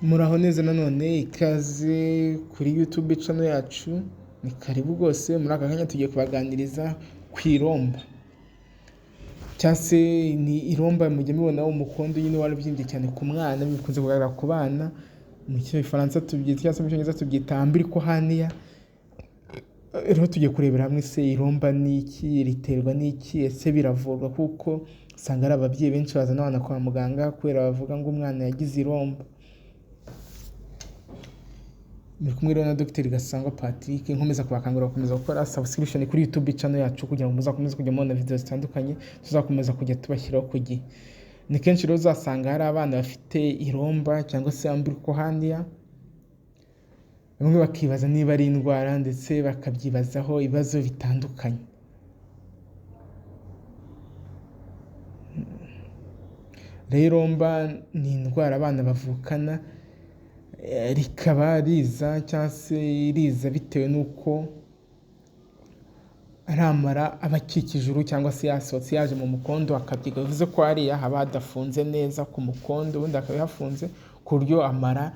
Muraho neza nanone ikaze kuri YouTube channel yacu, ni karibu rwose. Muri aka kanya tugiye kubaganiriza ku iromba, cyangwa se ni iromba mujya mubona umukondo nyine warabyimbye cyane ku mwana, bikunze kugaragara ku bana. Mu gifaransa tubyita cyangwa se mu Cyongereza tubyita umbilical hernia. Rero tugiye kurebera hamwe se iromba ni iki, riterwa n'iki, ese biravurwa? Kuko usanga ari ababyeyi benshi bazana abana kwa muganga kubera bavuga ngo umwana yagize iromba. Muri kumwe rero na Dr Gasangwa Patrick, nkomeza kubakangurira gukomeza gukora subscription kuri YouTube channel yacu kugira ngo muzakomeze kujya mubona video zitandukanye tuzakomeza kujya tubashyiraho ku gihe. Ni kenshi rero uzasanga hari abana bafite iromba cyangwa se umbilical hernia, bamwe bakibaza niba ari indwara ndetse bakabyibazaho ibibazo bitandukanye. Rero iromba ni indwara abana bavukana, rikaba riza cyangwa se riza bitewe n'uko ari amara aba akikije uruhu cyangwa se yasohotse yaje mu mukondo akabyiga, bivuze ko hariya haba hadafunze neza ku mukondo, ubundi hakaba hafunze ku buryo amara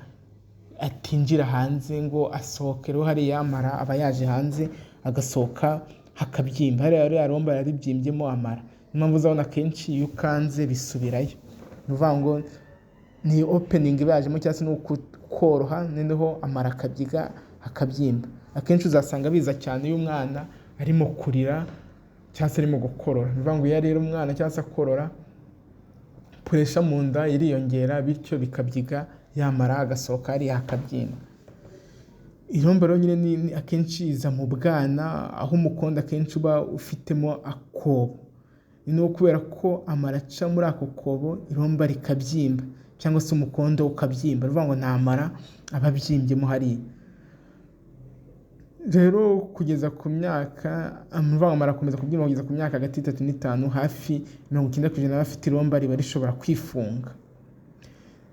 atinjira hanze ngo asohoke. Rero hariya amara aba yaje hanze agasohoka hakabyimba, hariya ririya romba riba ribyimbyemo amara. Niyo mpamvu uzabona akenshi iyo ukanze bisubirayo, ni ukuvuga ngo ni opening iba yajemo cyangwa se ni ukoroha, noneho amara akabyiga akabyimba. Akenshi uzasanga biza cyane iyo umwana arimo kurira cyangwa se arimo gukorora. Ni ukuvuga ngo iyo arira umwana cyangwa se akorora, puresha mu nda iriyongera, bityo bikabyiga ya mara agasohoka hariya hakabyimba. Iromba rero nyine ni akenshi iza mu bwana, aho umukondo akenshi uba ufitemo akobo. Noneho kubera ko amara aca muri ako kobo, iromba rikabyimba cyangwa se umukondo ukabyimba, ni ukuvuga ngo ni amara aba abyimbyemo hariya. Rero kugeza ku myaka, ni ukuvuga ngo amara akomeza kubyimba kugeza ku myaka hagati y'itatu n'itanu, hafi 90% y'abafite iromba riba rishobora kwifunga.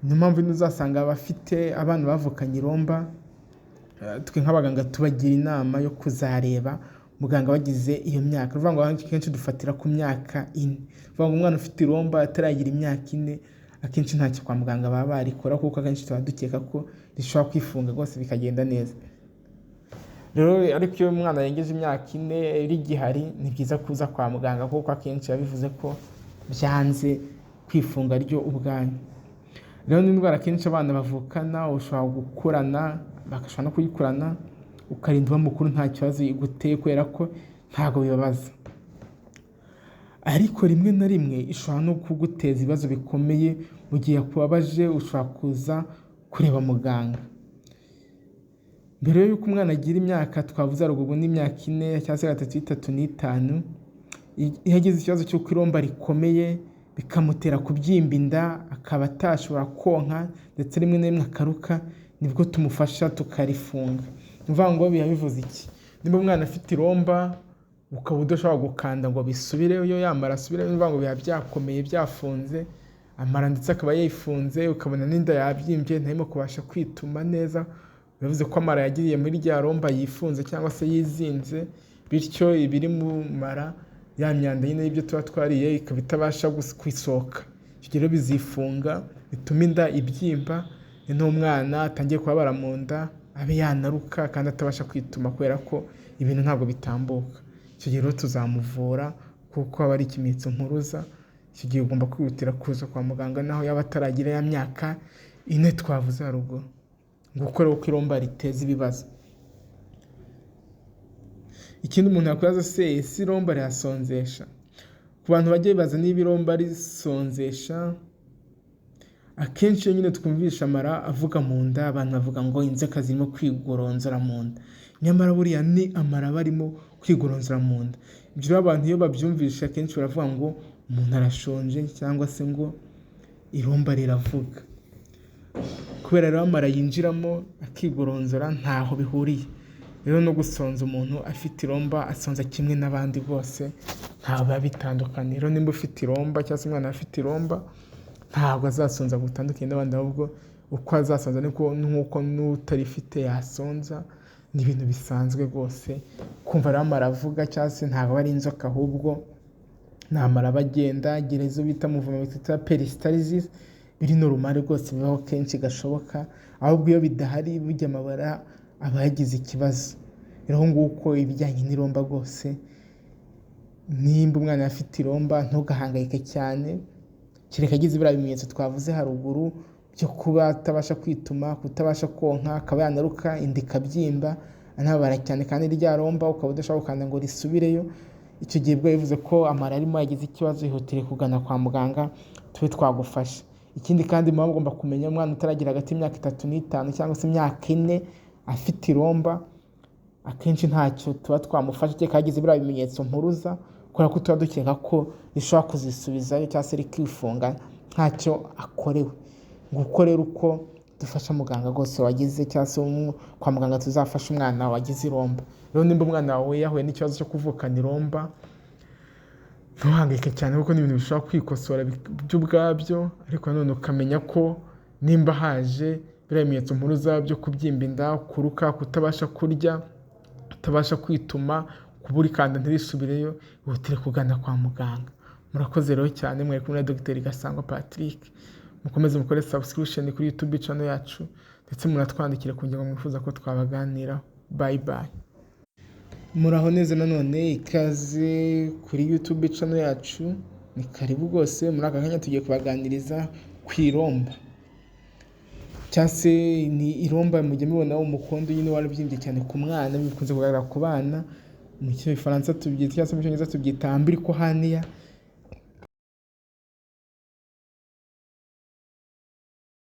Niyo mpamvu uzasanga abafite abana bavukanye iromba, twe nk'abaganga tubagira inama yo kuzareba muganga bagize iyo myaka. Ni ukuvuga ngo akenshi dufatira ku myaka 4. Ni ukuvuga ngo umwana ufite iromba ataragira imyaka 4, akenshi ntacyo kwa muganga baba barikora, kuko akenshi tuba dukeka ko rishobora kwifunga rwose bikagenda neza. Rero ariko iyo umwana arengeje imyaka 4 rigihari, ni byiza kuza kwa muganga kuko akenshi biba bivuze ko byanze kwifunga ryo ubwanyu. Rero ni indwara akenshi abana bavukana, ushobora gukurana, bagashobora no kuyikurana, ukarinda uba mukuru nta kibazo iguteye kubera ko ntabwo bibabaza. Ariko rimwe na rimwe ishobora no kuguteza ibibazo bikomeye, mu gihe yakubabaje ushobora kuza kureba muganga. Mbere y'uko umwana agira imyaka twavuze haruguru n'imyaka 4 cyangwa se 3, 3 n'itanu, iyo agize ikibazo cy'uko iromba rikomeye bikamutera kubyimba inda, akaba atashobora konka ndetse rimwe na rimwe akaruka, nibwo tumufasha tukarifunga. Ni ukuvuga ngo biba bivuze iki? Niba umwana afite iromba ukaba udashobora gukanda ngo bisubireyo, ya mara asubireyo, ni ukuvuga ngo biba byakomeye byafunze, amara ndetse akaba yifunze, ukabona n'inda yabyimbye ntarimo kubasha kwituma neza, bivuze ko amara yagiriye muri rya romba yifunze cyangwa se yizinze, bityo ibiri mu mara ya myanda nyine y'ibyo tuba twariye ikaba itabasha kwisohoka. Icyo gihe rero bizifunga bituma inda ibyimba, noneho umwana atangiye kubabara mu nda, abe yanaruka kandi atabasha kwituma kubera ko ibintu ntabwo bitambuka. Icyo gihe rero tuzamuvura kuko aba ari ikimenyetso mpuruza, icyo gihe ugomba kwihutira kuza kwa muganga naho yaba ataragira ya myaka 4 twavuze haruguru. Nguko rero uko iromba riteza ibibazo. Ikindi umuntu yakwibaza se, ese iromba rirasonzesha? Ku bantu bajya bibaza niba iromba risonzesha, akenshi iyo nyine twumvisha amara avuga mu nda, abantu bavuga ngo inzoka zirimo kwigoronzora mu nda. Nyamara buriya ni amara aba arimo kwigoronzora mu nda. Ibyo rero abantu iyo babyumvishe akenshi baravuga ngo umuntu arashonje cyangwa se ngo iromba riravuga. Kubera rero amara yinjiramo akigoronzora ntaho bihuriye. Rero no gusonza umuntu afite iromba asonza kimwe n'abandi bose, ntabwo biba bitandukanye. Rero nimba ufite iromba cyangwa se umwana afite iromba, ntabwo azasonza ngo utandukanye n'abandi, ahubwo uko azasonza niko nk'uko n'utarifite yasonza, ni ibintu bisanzwe rwose. Kumva rero amara avuga cyangwa se ntabwo ari inzoka, ahubwo ni amara aba agenda agira izo bita muvoma bita peristalsis, biri normal rwose, bibaho kenshi gashoboka. Ahubwo iyo bidahari, burya amabara aba yagize ikibazo. Rero nguko ibijyanye n'iromba rwose, nimba umwana afite iromba ntugahangayike cyane, kereka agize biriya bimenyetso twavuze haruguru byo kuba atabasha kwituma, kutabasha konka, akaba yanaruka inda ikabyimba, anababara cyane kandi rya romba ukaba udashobora gukanda ngo risubireyo. Icyo gihe biba bivuze ko amara arimo yagize ikibazo, ihutire kugana kwa muganga tube twagufasha. Ikindi kandi muba mugomba kumenya, umwana utaragira hagati y'imyaka 3 n'5 cyangwa se imyaka 4 afite iromba, akenshi ntacyo tuba twamufasha kereka yagize biriya bimenyetso mpuruza, kubera ko tuba dukeka ko rishobora kuzisubizayo cyangwa se rikifunga ntacyo akorewe. Nguko rero uko dufasha muganga rwose wagize, cyangwa se kwa muganga tuzafasha umwana wagize iromba. Rero nimba umwana wawe yahuye n'ikibazo cyo kuvukana iromba, ntuhangayike cyane kuko ni ibintu bishobora kwikosora byo ubwabyo, ariko nanone ukamenya ko nimba haje biriya bimenyetso mpuruza byo kubyimba inda, kuruka, kutabasha kurya, kutabasha kwituma, kubura ikanda ntirisubireyo, ihutire kugana kwa muganga. Murakoze rero cyane, mwari kumwe na Dr Gasangwa Patrick. Mukomeze mukore subscription kuri YouTube channel yacu, ndetse munatwandikire ku ngingo mwifuza ko twabaganiraho. Bye bye. Muraho neza nanone, ikaze kuri YouTube channel yacu, ni karibu rwose. Muri aka kanya tugiye kubaganiriza ku iromba, cyangwa se ni iromba mujya mubona umukondo nyine warabyimbye cyane ku mwana, bikunze kugaragara ku bana. Mu gifaransa tubyita, cyangwa se mu Cyongereza tubyita umbilical hernia.